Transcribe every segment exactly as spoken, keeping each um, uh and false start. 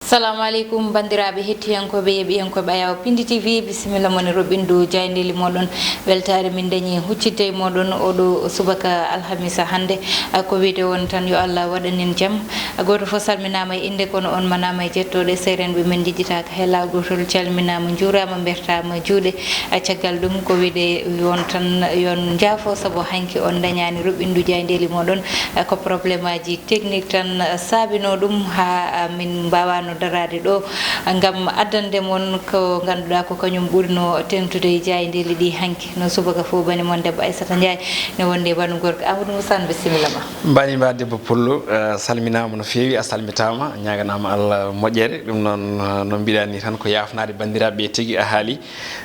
Salamu aleykum, banndiraaɓe hettiyankooɓe, yeeɓiyankooɓe Ayaw Pindi T V, bisimilla mon e roɓɓindu jaayndeeli mooɗon. Weltaare min dañi huccitde e mooɗon oɗo subaka alhamisa hannde. A, ko wiyde on tan yo Allah waɗan en jam. A, gooto fof salminaama e innde, kono on manaama e jettooɗe. Seerenɓe men njejjitaaka hay laawol gootol, calminaama, njuuraama, mbertaama juuɗe. A, caggal ɗum ko wiyde on tan yo on njaafo sabu hanki on dañaani roɓɓindu jaayndeeli mooɗon. A, ko problème aji technique tan, a, saabinoo ɗum haa, a, min mbaawaano daraade ɗo, a, ngam addande mon ko ngannduɗaa ko kañum ɓurnoo teeŋtude e jaayndeeli ɗi hanki. No subaka fof, bani mon debbo Aissata Ndiaye ne wondi e banu gorko Amadou Moussa, bisimilla ma. Mbani mba debbo Pullo, a salminaama no feewi, a salmitaama, ñaaganaama Allah moƴƴere. Ɗum noon, a, no mbiɗaa ni tan ko yaafnaade banndiraaɓe ɓe tigi a haali.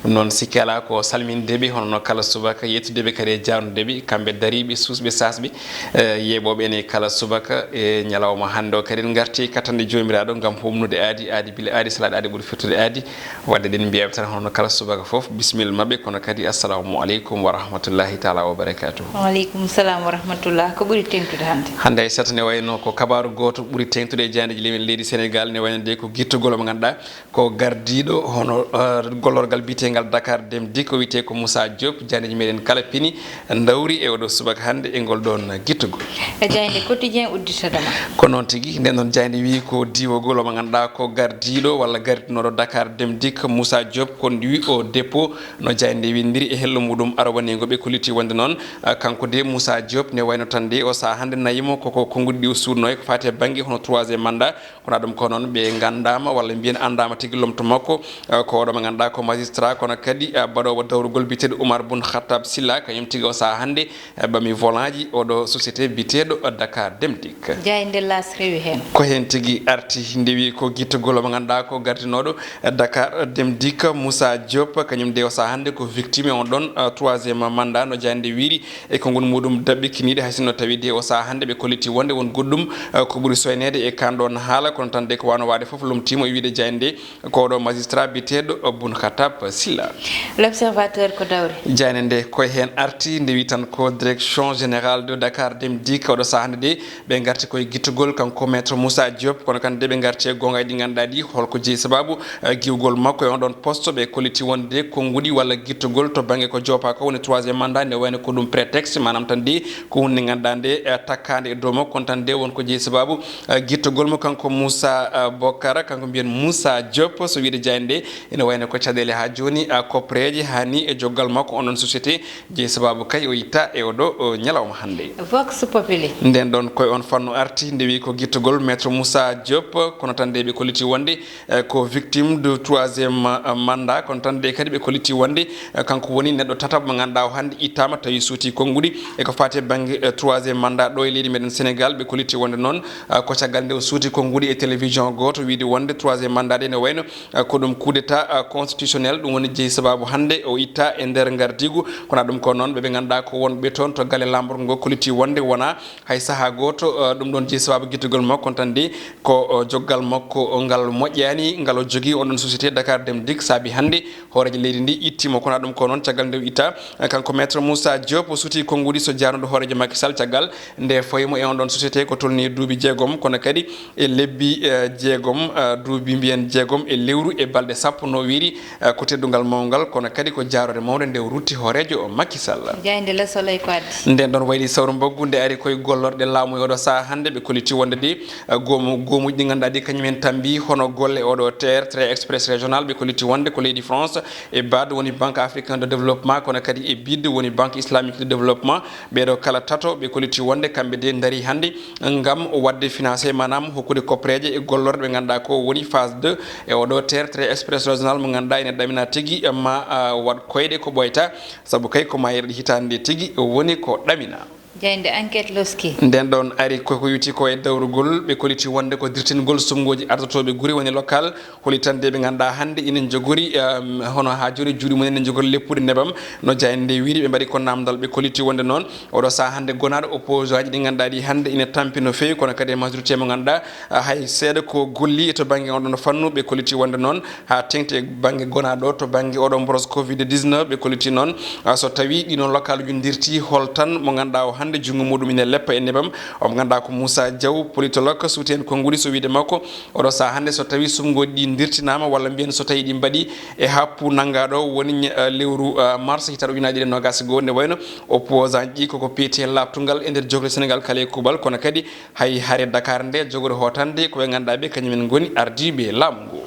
Ɗum noon sikki alaa ko salminde ɓe, hono no kala subaka, yettude ɓe kadi e jaarnude ɓe, kamɓe dariiɓe, suusɓe, saasɓe, e yeeɓooɓe ene kala subaka e ñalawma hannde o. Kadi en ngarti e kattanɗe Joomiraaɗo ngam humnude aadi, aadi bila aadi, salaaɗe aadi ɓuri firtude aadi. Waɗde ɗen mbiyaɓe tan hono kala subaka fof, bisimilla maɓɓe, kono kadi assalamu aleykum wa rahmatullahi taala wa barakatuh. Waaleykum salam wa rahmatullah. Ko ɓuri teeŋtude hannde? Hannde Aissata ne wayno ko kabaaru gooto ɓuri teeŋtude e jaayndeeji leydi men leydi Sénégal, ne wayno de ko gittugol mo ngannduɗaa ko gardiiɗo hono, eh, gollorgal biyeteegal Dakar Dem Dikk, o wiyetee ko Moussa Diop, jaayndeeji meɗen kala pini ndawri e oɗo subaka hannde e ngol ɗoon gittugol. E jaaynde Quotidien udditata ma. Ko noon tigi, nden noon jaaynde wiyi ko diwogol omo ngannduɗaa ko gardiiɗo walla gardinooɗo Dakar Dem Dikk Moussa Diop, ko ndi wi o dépôt no jaaynde winndiri e hello muɗum arwaniingo ɓe kolliti wonde noon, ah, kanko de Moussa Diop ne wayno tan de o sahaa hannde nayimo koko konnguɗi ɗi o suuɗnoo e ko faati e bannge hono troisième mandat. Kono ɗum ko noon ɓe nganndaama walla mbiyen anndaama tigi lomto makko, eh, ko oɗo mo ngannduɗaa ko magistrat, kono kadi, eh, baɗoowo dawrugol biyeteeɗo Oumar Boun Khattab Sylla, kañum tigi o sahaa hannde, eh, ɓami volant ji oɗo société biyeteeɗo Dakar Dem Dikk. Jaaynde L'As rewi heen. Ko heen tigi arti, ndewi ko gittugol mo ngannduɗaa ko gardinooɗo, eh, Dakar Dem Dikk Moussa Diop, kañum de o sahaa hannde ko victime on ɗon, eh, troisième mandat no jaaynde wiiri. E konngol muɗum daɓɓikiniiɗe, hay sinno tawii de o sahaa hannde ɓe kolliti wonde won goɗɗum, eh, ko ɓuri soyneede e kaan ɗoon haala, kono tan de ko wano waade fof lomtiimo e wiyde jaaynde ko oɗo magistrat biyeteeɗo Boun Khattab Sylla. L'Observateur ko dawri. Jaaynde nde koye heen arti, nde wi tan ko direction générale de Dakar Dem Dikk oɗo sahaa hannde de ɓe ngarti koye gittugol kanko maître Moussa Diop, kono kan de ɓe ngarti e goongaaji ɗi ngannduɗaa ɗi, holko jeyi sababu eh, giwgol makko e on ɗon poste, ɓe kolliti wonde konnguɗi walla gittugol to bannge ko joopa ko woni troisième mandat, nde wayno ko ɗum prétexte, maanaam tan de ko hunde ngannduɗaa nde, eh, takkaande e dow makko, kono tan de won ko jeyi sababu, eh, gittugol mo kanko Moussa, eh, Bokara, kanko mbiyen Moussa Diop, so wiyde jaaynde nde, ene wayno ko caɗeele haa jooni, eh, koppereeje haa ni e joggal makko on ɗon société, jeyi sababu kay o itta e oɗo, o ñalawma hannde. Vox Populi. Nden ɗon koye on fannu arti, nde wi ko gittugol maître Moussa Diop, kono tan de ɓe kolliti wonde eh, ko victime de troisième, eh, mandat, kono tan de kadi ɓe kolliti wonde, eh, kanko woni neɗɗo tataɓo mo ngannduɗaa o hannde ittaama tawi suuti konnguɗi e ko faati e bannge, eh, troisième mandat ɗo e leydi meɗen Sénégal. Ɓe kolliti wonde noon, eh, ko caggal nde o suuti konnguɗi e télévision gooto wiyde wonde troisième mandat de ne wayno, eh, ko ɗum coup d'état, eh, constitutionnel, ɗum woni jeyi sababu hannde o itta e nder ngardiigu. Kono ɗum ko noon ɓe ɓe ngannduɗaa ko wonɓe toon to galle laamorgo ngo kolliti wonde wona hay sahaa gooto, eh, ɗum ɗon jeyi sababu gittugol makko, kono tan de ko, eh, joggal makko ngal moƴƴaani, ngal o jogii on ɗon société Dakar Dem Dikk, saabi hannde hooreejo leydi ndi itti mo. Kono ɗum ko noon, caggal nde o itta, eh, kanko maître Moussa Diop o suuti konnguɗi so jaarnuɗo hooreejo Macky Sall, caggal nde fawi mo e on ɗon société ko tolni duuɓi jeegom, kono kadi e lebbi, eh, jeegom, eh, duuɓi mbiyen jeegom e lewru e balɗe sappo no wiiri, eh, ko teddungal mawngal, kono kadi ko jaaroore mawnde nde o rutti hooreejo o Macky Sall. Jaaynde Le Soleil ko addi? Nden ɗon wayli sawru mbaggu nde ari koye gollorɗe laamu e oɗo sahaa hannde ɓe kolliti wonde de, eh, goomu, goomuuji ɗi ngannduɗaa ɗi kañum en tambi hono golle oɗo terre, train express régional, ɓe kolliti wonde ko leydi France e bad woni Banque Africaine de Développement, kono kadi e bid woni Banque Islamique de Développement. Ɓeeɗo kala tato ɓe kolliti wonde kamɓe de ndarii hannde ngam waɗde financé, maanaam hokkude koppereeje e gollorɗe ɓe ngannduɗaa ko woni phase deux e oɗo terre, train express régional mo ngannduɗaa ene ɗamina tigi ma, ah, waɗ koyɗe ko ɓooyta, sabu kay ko maa yeru hitaande nde tigi woni ko ɗamina. Jaaynde Enquête loski. Nden ɗon ari ko, ko yowiti ko e dawrugol, ɓe kolliti wonde ko dirtingol suɓngooji ardotooɓe gure woni local, holitande ɓe ngannduɗaa hannde ina njogori, em, hono haa jooni juuɗe mum ene njogori leppude nebam, no jaaynde nde wiiri. Ɓe mbaɗi ko naamndal, ɓe kolliti wonde noon oɗo sahaa hannde gonaaɗo opposant ji ɗi ngannduɗaa ɗi hannde ina tampi no feewi, kono kadi e majorité mo ngannduɗaa, ah, hay seeɗa ko golli to bannge on ɗon fannu. Ɓe kolliti wonde noon haa teeŋti e bannge gonaaɗo to bannge oɗo mboros covid dix-neuf, ɓe kolliti noon, ah, so tawii ɗi noon local uji ndirti, hol tan mo ngannduɗaa o hannde junngo muɗum ine leppa e nebam. Omo ngannduɗaa ko Moussa Diaw, politologue, suuti heen konnguɗi, so wiyde makko, oɗo sahaa hannde, so tawii suɓngooji ɗi ndirtinaama, walla mbiyen so tawii ɗi mbaɗi e happu nanngaaɗo, woni, eh, lewru, eh, mars, hitaande ujunaaji ɗiɗi e noogaas e goo, nde wayno opposant ji koko peeti e laaɓtungal e nder jookle Senegaal kala e kuuɓal, kono kadi hay hare Dakar nde jogori hootande ko ɓe ngannduɗaa ɓe kañumen ngoni ardiiɓe laamu ngu.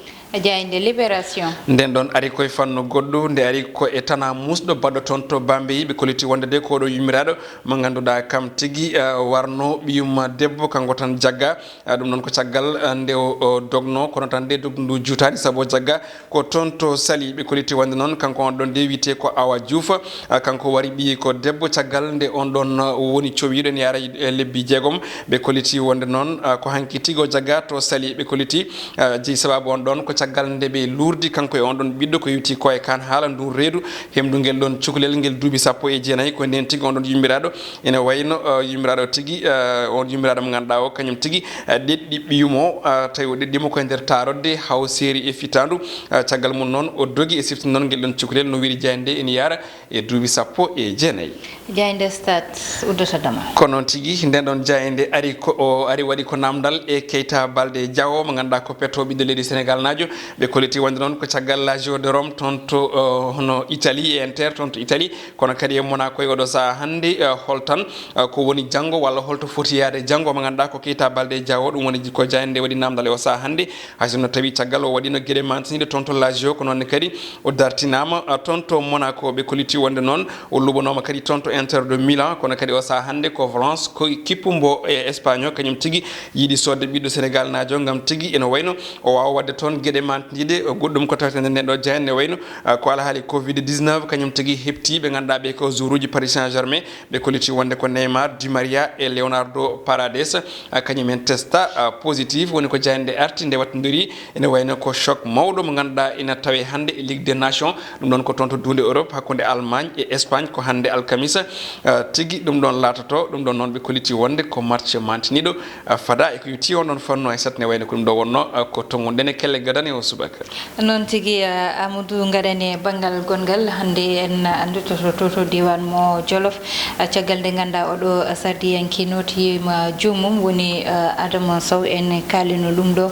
Jaaynde Libération. Nden ɗon ari koye fannu goɗɗo, nde ari ko e tanaa muusɗo baɗɗo toon to Bambey, ɓe kolliti wonde de ko oɗo yummiraaɗo mo ngannduɗaa kam tigi, eh, warno ɓiyum debbo, kanko tan jagga. Eh, ɗum noon ko caggal, eh, nde o, o dogno, kono tan de dogdu ndu juutaani, sabu o jagga ko toon to Saly. Ɓe kolliti wonde noon kanko on ɗon de wiyetee ko Awa Diouf. Eh, kanko wari ɓiyi ko debbo caggal nde on ɗon, eh, woni cowiiɗo ene yaara e lebbi jeegom. Ɓe kolliti wonde noon, ah, ko hanki tigi o jagga to Saly. Ɓe kolliti, ah, jeyi sababu on ɗon ko caggal nde ɓe luurdi kanko e on ɗon ɓiɗɗo ko yewti ko e kaan haala ndun reedu hemdungel ɗon cukalel ngel duuɓi sappo e jeenayi. Ko nden tigi on ɗon yummiraaɗo ene wayno, ah, yummiraaɗo tigi, ah, on yummiraaɗo mo ngannduɗaa o kañum tigi, ah, ɗeɗɗi ɓiyum o, ah, tawi o ɗeɗɗiima ko e nder taarodde hawseeri e fitaandu. Ah, caggal mum noon o dogi e siftinol ngel ɗon cukalel no wiiri jaaynde ene yaara e duuɓi sappo e jeenayi. Jaaynde Stade uddata damal. Ko noon tigi, nden ɗon jaaynde ari ko, o ari waɗi ko naamndal e Keita Baldé Diao, mo ngannduɗaa ko peto ɓiɗɗo leydi Senegaalnaajo. Ɓe kolliti wonde noon ko caggal Lazio de Rome toon to, o, hono Italie, e Inter toon to Italie, kono kadi e Monaco e oɗo sahaa hannde, e, holtan, e, ko woni janngo walla holto foti yahde janngo, mo ngannduɗaa ko Keita Baldé Diao, ɗum woni ko jaaynde waɗi naamndal e o sahaa hannde. Hay sinno tawi caggal o waɗino geɗe mantiniiɗe toon to Lazio, ko noon ne kadi o dartinaama, ah, toon to Monaco. Ɓe kolliti wonde noon o luɓanooma kadi toon to Inter de Milan, kono kadi o sahaa hannde ko Valence, ko kippu mbo e Espagne o, kañum tigi yiɗi soodde ɓiɗɗo Senegaalnaajo ngam tigi ene wayno o waawa waɗde toon geɗe mantiniiɗe. Goɗɗum ko tawetee nder nden ɗo jaaynde ne wayno, ah, ko alhaali covid dix-neuf, kañum tigi heɓtii ɓe ngannduɗaa ɓe ko joueuruuji Paris Saint-Germain. Ɓe kolliti wonde ko Neymar, Di Maria e Leonardo Paredes, ah, kañum en testa, ah, positif. Woni ko jaaynde arti nde wattondiri. Ene wayno ko choc mawɗo mo ngannduɗaa ina tawe hannde e Ligue des Nations. Ɗum ɗon ko toon to duunde Europe hakkunde Allemagne e Espagne ko hannde alkamisa, ah, tigi ɗum ɗon laatoto. Ɗum ɗon noon ɓe kolliti wonde ko match mantiniiɗo, ah, fada e ko yowti on ɗon fannu, hay sat ne wayno ko ɗum ɗo wonno, ah, ko tonguɗen e kelle gadane o subaka. Noon tigi, eh, Amadou, ngaɗen e banngal gonngal. Hannde en, eh, nduttoto to, to diiwaan mo Jolof, eh, caggal nde ngannduɗaa oɗo, eh, sardiyanke nootiima joomum, woni, eh, Adama Sow. En kaalino ɗum ɗo.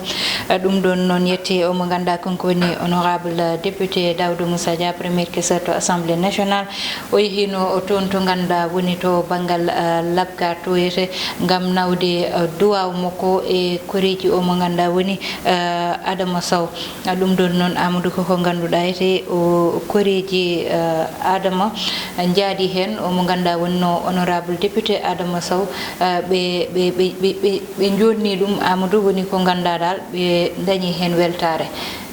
Eh, ɗum ɗoon noon yetti o mo ngannduɗaa kanko woni honorable, eh, député Daouda Moussa Dia, premier questeur to Assemblée nationale. O yehiino o toon to ngannduɗaa woni to banngal, eh, Labgar to wiyetee ngam nawde, eh, duwaaw makko e koreeji o mo ngannduɗaa woni, eh, Adama Sow. Ah, ɗum ɗoon noon, Amadou, ko ko ngannduɗaa ete o koreeji, eh, Adama njaadi heen, o mo ngannduɗaa wonno honorable député Adama Sow, eh, ɓe, ɓe, ɓe, ɓe, ɓe, ɓe njoɗni ɗum, Amadou, woni ko ngannduɗaa dal, ɓe ndañi heen weltaare.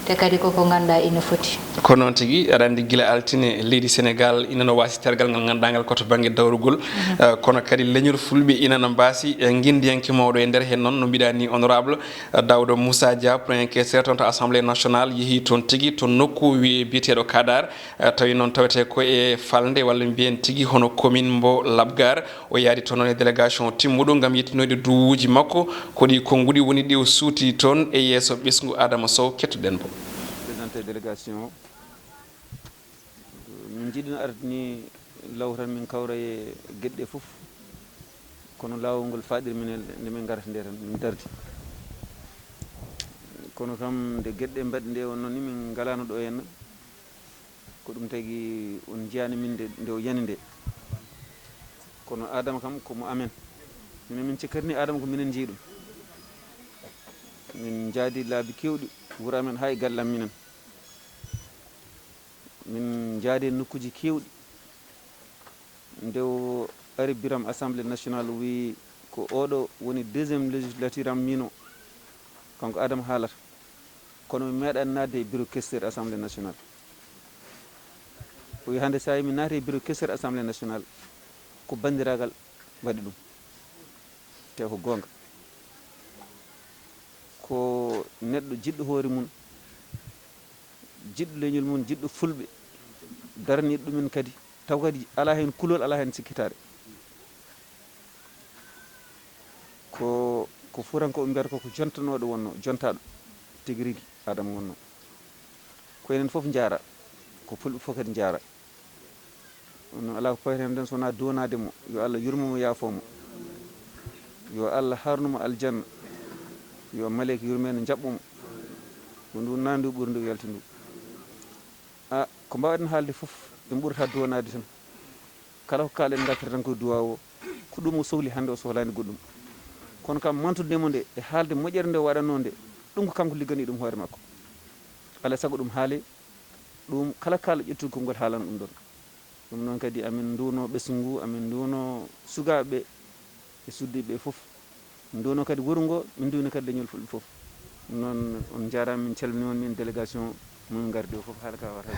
Te kadi ko ko ngannduɗaa ina foti. Ko noon tigi, aɗa anndi gila altine leydi Senegaal ina no waasi tergal ngal ngannduɗaa ngal ko to bannge dawrugol. Mhm. Eh, kono kadi leñol fulɓe ina no mbaasi, eh, ngenndiyanke mawɗo e nder heen noon, no mbiɗaa ni honorable, Daouda Moussa Dia, Premier Questeur toon to Assemblée nationale, yehi toon tigi to nokku wi-, biyeteeɗo Kadar, eh, tawi noon tawetee ko e falnde walla mbiyen tigi hono commune mbo Labgar. O yaadi toon noon e délégation timmuɗo ngam yettinoyde duwuuji makko. Ko ɗi konnguɗi woni ɗi o suuti toon e yeeso ɓesngu Adama Sow, kettuɗen mbo. Présenté délégation o. Min njiɗno arde ni law tan min kawra e geɗe ɗe fof. Kono laawol ngol faaɗiri min e nde min ngarata nde tan min dardi. Kono kam nde geɗe ɗe mbaɗi nde wonno ni min ngalaano ɗo henna. Ko ɗum tagi on njiyaani min nde, nde o yani nde. Kono Adama kam ko mo amen. Minen min cikkata ni Adama ko minen njeyi ɗum. Min njaadi laabi keewɗi wuro amen haa e galle am minen. Min njaadi e nokkuuji keewɗi. Nde o ari biram Assemblée nationale, o wi ko oɗo woni deuxième législature am mino, kanko Adama haalata. Kono mi meeɗaani naatde e bureau questeur Assemblée nationale. O wi hannde so tawi mi naati e bureau questeur Assemblée nationale, ko banndiraagal waɗi ɗum. Te ko goonga. Ko neɗɗo jiɗɗo hoore mum, jiɗɗo leñol mum, jiɗɗo fulɓe, daraniiɗo ɗumen kadi, taw kadi alaa heen kulol, alaa heen sikkitaare. Ko, ko Fuutankooɓe mbiyata ko, ko jontanooɗo wonno, jontaaɗo tigi rigi Adama wonno. Ko enen fof njaara, ko fulɓe fof kadi njaara. Kono alaa ko faweten heen so wonaa duwanaade mo, yo Allah yurmo mo, yaafoo mo. Yo Allah harnu mo aljanna. Yo maleyka yurmeende njaɓɓo mo. Ko ndu nandu ɓuri ndu yalti ndu. A, ko mbaawɗen haalde fof, en ɓurata duwanaade tan. Kala ko kaalen ngartata tan ko duwaa o. Ko ɗum o sohli hannde, o sohlaani goɗɗum. Kono kam mantude mo nde e haalde moƴƴere nde o waɗatnoo nde, ɗum ko kanko ligganii ɗum hoore makko. Alaa e sago ɗum haalee, ɗum kala kaala ƴettude konngol haalana ɗum ɗoon. Ɗum noon kadi amin nduwno ɓesngu ngu, amin nduwno sukaaɓe e suddiiɓe fof. Min nduwno kadi wuro ngo, min nduwno kadi leñol fulɓe fof. Ɗum noon on njaaraama, min calminii on, min délégation mo min ngardi o fof haala ka wata.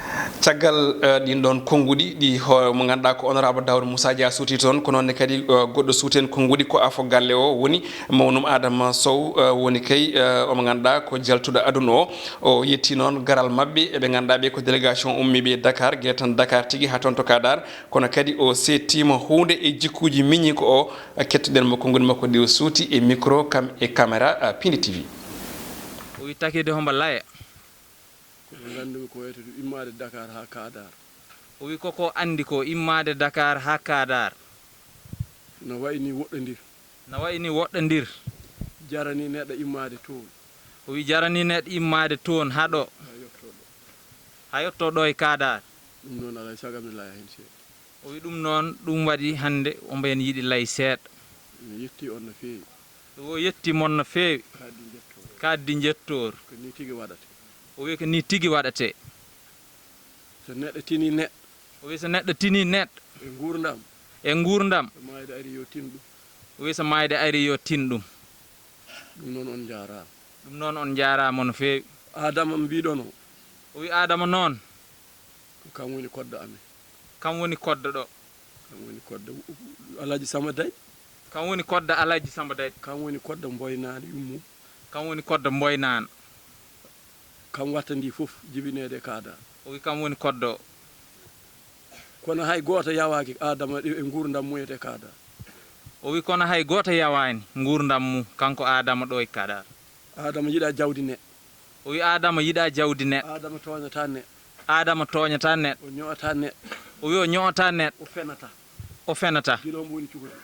Caggal, eh, ɗin ɗon konnguɗi ɗi ho-, mo ngannduɗaa ko honorable Daouda Moussa Dia suuti toon, ko noon ne kadi, eh, goɗɗo suuti heen konnguɗi ko afo galle o woni mawnum Adama Sow, eh, woni kay, eh, omo ngannduɗaa ko jaltuɗo aduna o. O yetti noon garal maɓɓe, eɓe ngannduɗaa ɓe ko délégation ummiiɓe Dakar, gila tan Dakar tigi haa toon to Kadar, kono kadi o seettiima huunde e jikkuuji miñiiko o. Kettoɗen mo konnguɗi makko ɗi o suuti e micro kam e caméra, ah, Pindi T V. O wi takide hombo laya. Ko ɓe nganndumi ko wiyetee ɗum immaade Dakar haa Kadar. O wi koko anndi ko immaade Dakar haa Kadar. No wayi ni woɗɗondir. No wayi ni woɗɗondir. Jarani neɗɗo immaade toon. O wi jarani neɗɗo immaade toon haa ɗo. Haa yotto ɗo. Haa yotto ɗo e Kadar. Ɗum noon alaa e sago mi laya heen seeɗa. O wi ɗum noon, ɗum waɗi hannde ombo en yiɗi lay seeɗa. Mi yetti on no feewi. O yetti mon no feewi. Kaaddi njettoor. Kaaddi njettoor. Ko nii tigi waɗate. O wi ko nii tigi waɗate. So neɗɗo tini neɗɗo. O wi so neɗɗo tini neɗɗo. E nguurndam. E nguurndam. So maayde ari yo tin ɗum. O wi so maayde ari yo tin ɗum. Ɗum noon on njaaraama. Ɗum noon on njaaraama no feewi. Adama mbiɗon o. O wi Adama noon. Ko kam woni koddo amen. Kam woni koddo ɗo. Kam woni koddo Alhaji Samba Day. Kam woni koddo Alhaji Samba Day. Kam woni koddo Mboynaani yummu. Kam woni koddo Mboynaani. Kam wattandi fof jibineede e Kadar. O wi kam woni koddo. Kono hay gooto yawaaki Adama e nguurndam mum e Kadar. O wi kono hay gooto yawaani nguurndam mum, kanko Adama ɗo e Kadar. Adama yiɗaa jawdi neɗɗo. O wi Adama yiɗaa jawdi neɗɗo. Adama tooñataa neɗɗo. Adama tooñataa neɗɗo. O ño'ataa neɗɗo. O wi o ño'ataa neɗɗo. O fenataa. O fenataa. Gila hombo woni cukalel.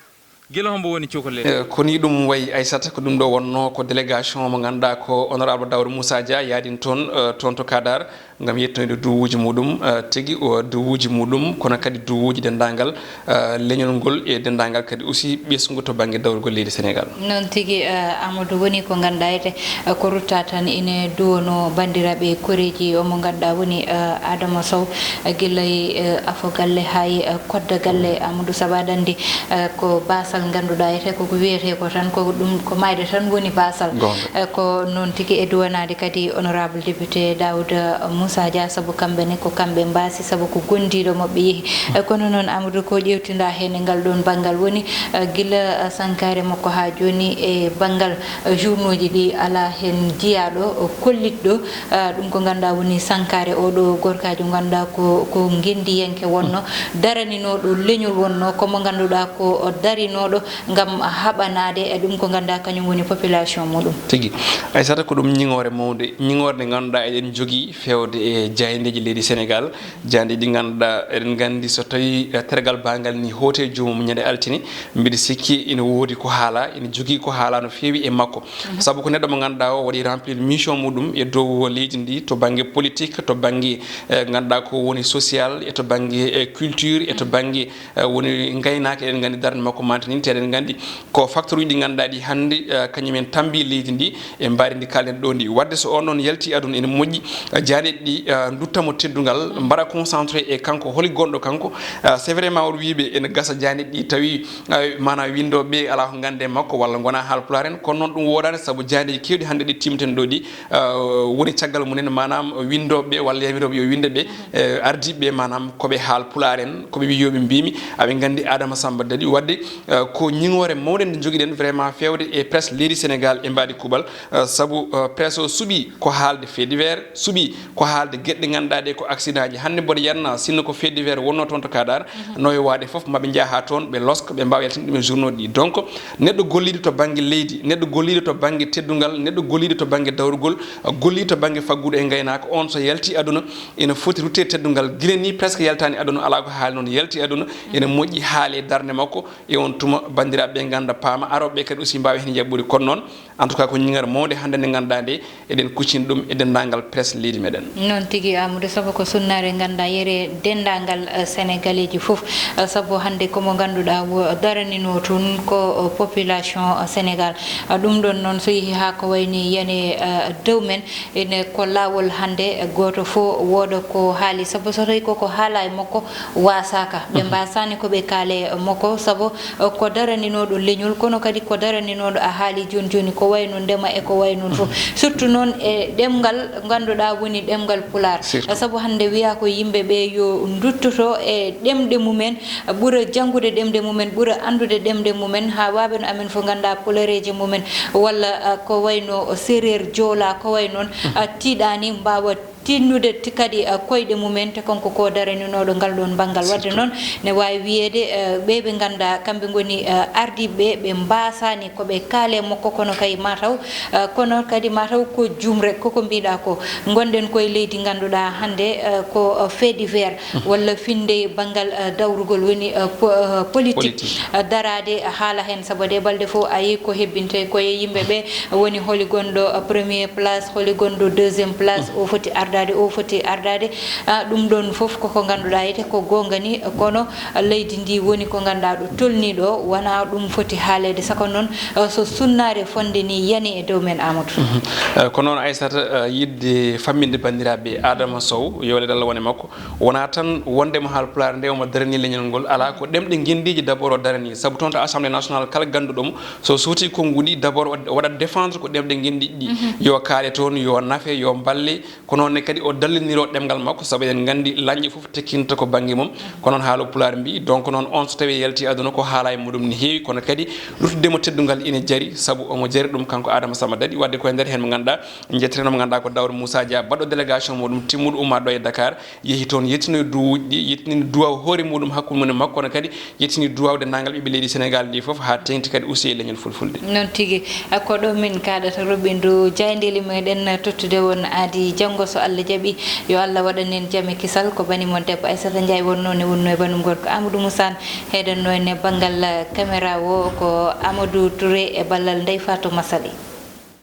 Gila hombo woni cukalel. Eh, ko ni ɗum wayi, Aissata, ko ɗum ɗo wonno ko délégation mo ngannduɗaa ko honorable Daouda Moussa Dia yaadin toon, eh, toon to Kadar ngam yettoyde duwuuji muɗum, eh, tigi o duwuuji muɗum, kono kadi duwuuji denndaangal, eh, leñol ngol e denndaangal kadi aussi ɓesngu to bannge dawrugol leydi Sénégal. Noon tigi, eh, Amadou, woni ko ngannduɗaa ete, eh, ko rutta tan ine duwono banndiraaɓe koreeji o mo ngannduɗaa woni, eh, Adama Sow, eh, gila e, eh, afo galle haa e, eh, kodda galle Amadou Saba Dandi, eh, ko baasal ngannduɗaa ete ko ko wiyetee ko tan ko ɗum ko maayde tan woni baasal. Goonga. Eh, ko noon tigi e duwanaade kadi honorable député Daouda Moussa Dia, sabu kamɓe ne ko kamɓe mbaasi, sabu ko gondiiɗo maɓɓe yehi. Eh, kono noon Amadou ko ƴeewtinɗaa heen e ngal ɗoon banngal woni, eh, gila, eh, sankaare makko haa jooni e banngal, eh, journauji ɗi alaa heen jiyaaɗo, eh, kollitɗo, eh, ɗum ko ngannduɗaa woni sankaare oo ɗo gorkaajo ngannduɗaa ko, ko ngenndiyanke wonno, daraninooɗo leñol wonno, ko mo ngannduɗaa ko darinooɗo ngam haɓanaade e ɗum ko ngannduɗaa kañum woni population muɗum. Tigi. Aissata, ko ɗum ñiŋoore mawnde, ñiŋoore nde ngannduɗaa eɗen njogii feewde e jaayndeeji leydi Sénégal, jaayndeeji ɗi ngannduɗaa eɗen nganndi so tawii, eh, tergal baagal ni hoote joomum ñande altine, mbiɗa sikki ina woodi ko haala, ina jogii ko haala no feewi e makko. Mhm. Sabu ko neɗɗo mo ngannduɗaa o waɗi remplir mission muɗum e dow leydi ndi to bannge politique, to bannge, eh, ngannduɗaa ko woni social, e to bannge, eh, culture, e to bannge, eh, woni ngaynaaka. Eɗen nganndi darnde makko mantini, te eɗen nganndi ko facteur uji ɗi ngannduɗaa ɗi hannde, eh, kañum en tambi leydi ndi e mbaadi ndi kalɗen ɗo ndi. Wadde so on ɗon yalti aduna ene moƴƴi, eh, jaaneɗi ɗi, eh, ndutta mo teddungal, mbara concentré e kanko, holi gonɗo kanko. Eh, c'est vraiment oɗo wiiɓe ene gasa jaaneɗi ɗi tawi, eh, maanaam winndooɓe alaa ko nganndi e makko walla ngonaa haalpulaar en, kono noon ɗum woodaani sabu jaaneeji keewɗi hannde ɗi timten ɗo ɗi, eh, woni caggal mumen, maanaam winndooɓe walla yamirooɓe yo winnde ɓe, eh, ardiiɓe maanaam ko ɓe haalpulaar en, ko ɓe wiyi yo ɓe mbiimi, aɓe nganndi Adama Samba Dadi. Wadde, eh, Ko ñiŋoore mawnde nde njogiɗen vraiment feewde e presse leydi Sénégal e mbaadi kuuɓal, eh, sabu, eh, presse o suɓii ko haalde fait divers, suɓii ko haalde geɗe ɗe ngannduɗaa ɗe ko accident ji. Hannde mboɗo yanna, sinno ko fait divers wonnoo toon to Kadar, no e waade fof, maɓe njaha toon, ɓe loska, ɓe mbaawa yaltinde ɗum e journaux ɗi. Donc, neɗɗo golliiɗo to bannge leydi, neɗɗo golliiɗo to bannge teddungal, neɗɗo golliiɗo to bannge dawrugol, golliiɗo to bannge faggudu e ngaynaaka, on so yalti aduna, ina foti rutte teddungal. Gila ni presque yaltaani aduna, alaa ko haali noon, yalti aduna, ina moƴƴi haale darnde makko, e on tuma banndiraaɓe ɓe ngannda, paama, arooɓe ɓe kadi aussi mbaawa heen jaɓɓude. Kono noon, en tout cas, ko ñiŋare mawnde hannde nde ngannduɗaa nde, eɗen kuccini ɗum e denndaangal presse leydi meɗen. Noon tigi, Amadou, sabu ko sunnaare ngannduɗaa yere denndaangal, eh, Senegaleeji fof, eh, sabu hannde ko mo ngannduɗaa wo daraninoo toon ko, eh, population, eh, Sénégal. Eh, ɗum ɗoon noon so yehi haa ko wayni yane, eh, dow men, ene ko laawol hannde, eh, gooto fof wooda ko haali, sabu so tawii koko haala e makko waasaaka. Ɓe mbaasaani ko ɓe kaale e makko, sabu ko daraninooɗo leñol, kono kadi ko daraninooɗo a haali jooni jooni, ko wayno ndema e ko way noon fof. Surtout noon e ɗemngal ngannduɗaa woni ɗemngal Pulaar. Surtout. Sabu hannde wiyaa ko yimɓe ɓe yo nduttoto e ɗemɗe mumen, ɓura janngude ɗemɗe mumen, ɓura anndude ɗemɗe mumen, haa waaɓe no amen fof ngannda pulareeje mumen, walla, ah, ko wayno Seereer, Joola, ko way noon, ah, tiiɗaani mbaawa tinnude ti-, kadi, eh, koyɗe mumen, te kanko ko daraninooɗo ngal ɗoon banngal. Waɗde noon, ne waawi wiyeede, eh, ɓe ɓe ngannda kamɓe ngoni, eh, ardiiɓe ɓe, ɓe mbaasaani ko ɓe kaale makko, kono kay mataw, eh, kono kadi mataw ko jumre, koko mbiɗa ko. Ngonɗen koye leydi ngannduɗaa hannde, eh, ko, eh, fait divers, walla finde banngal, eh, dawrugol woni, eh, po-, eh, politique. Politique. Eh, daraade haala heen, sabu de balɗe fof a yii ko hebbinte koye yimɓe ɓe, woni holi gonɗo, eh, premier place, holi gonɗo deuxième place, o foti ardaade, o foti ardaade. Ah, ɗum ɗoon fof koko ngannduɗaa ete ko goonga ni, kono leydi ndi woni ko ngannduɗaa ɗo tolni ɗo, wonaa ɗum foti haaleede. Saka noon, eh, so sunnaare fonde ni yani e dow men, Amadou. Mhm. Eh, ko noon, Aissata, eh, yiɗde famminde banndiraaɓe Adama Sow, yo leɗɗal wone makko, wonaa tan wonde mo Haalpulaar nde omo darani leñol ngol, alaa ko ɗemɗe ngenndiiji d'abord o darani, sabu toon to Assemblée nationale kala gannduɗo mo, so suuti konnguɗi d'abord o waɗat défendre ko ɗemɗe ngenndiiji ɗi, yo kaale toon, yo nafe, yo mballe, ko noon ne kadi o dalliniroo ɗemngal makko, sabu eɗen nganndi lañƴe fof tekkinta ko bannge mum, ko noon haala Pulaar mbiyi. Donc noon on so tawii yalti aduna ko haala e muɗum ne heewi, kono kadi luttude mo teddungal ina jari, sabu omo jari ɗum kanko Adama Samba Daɗi. Waɗde koye nder heen mo ngannduɗaa, njettireno mo ngannduɗaa ko Daouda Moussa Dia, baɗɗo délégation muɗum timmuɗo umma ɗo e Dakar, yehi toon, yettinoyi duwuuji ɗi, yettinii duwaw hoore muɗum hakkunde mum e makko, kono kadi yettini duwawde nangal ɓiɓɓe leydi Sénégal ndi fof, haa teŋti kadi aussi e leñol fulfulde. Noon tigi, a, ko ɗo min kaɗata roɓindu jayndeli meɗen tottude won aadi janngo so Allah jaɓi. Yo Allah waɗan en jam e kisal. Ko bani mon debbo Aissata Ndiaye wonno ne wonno e banum gorko Amadou Moussa, heɗenno en e banngal, eh, caméra o ko Amadou Touré e ballal Ndeye Fatou Massaly.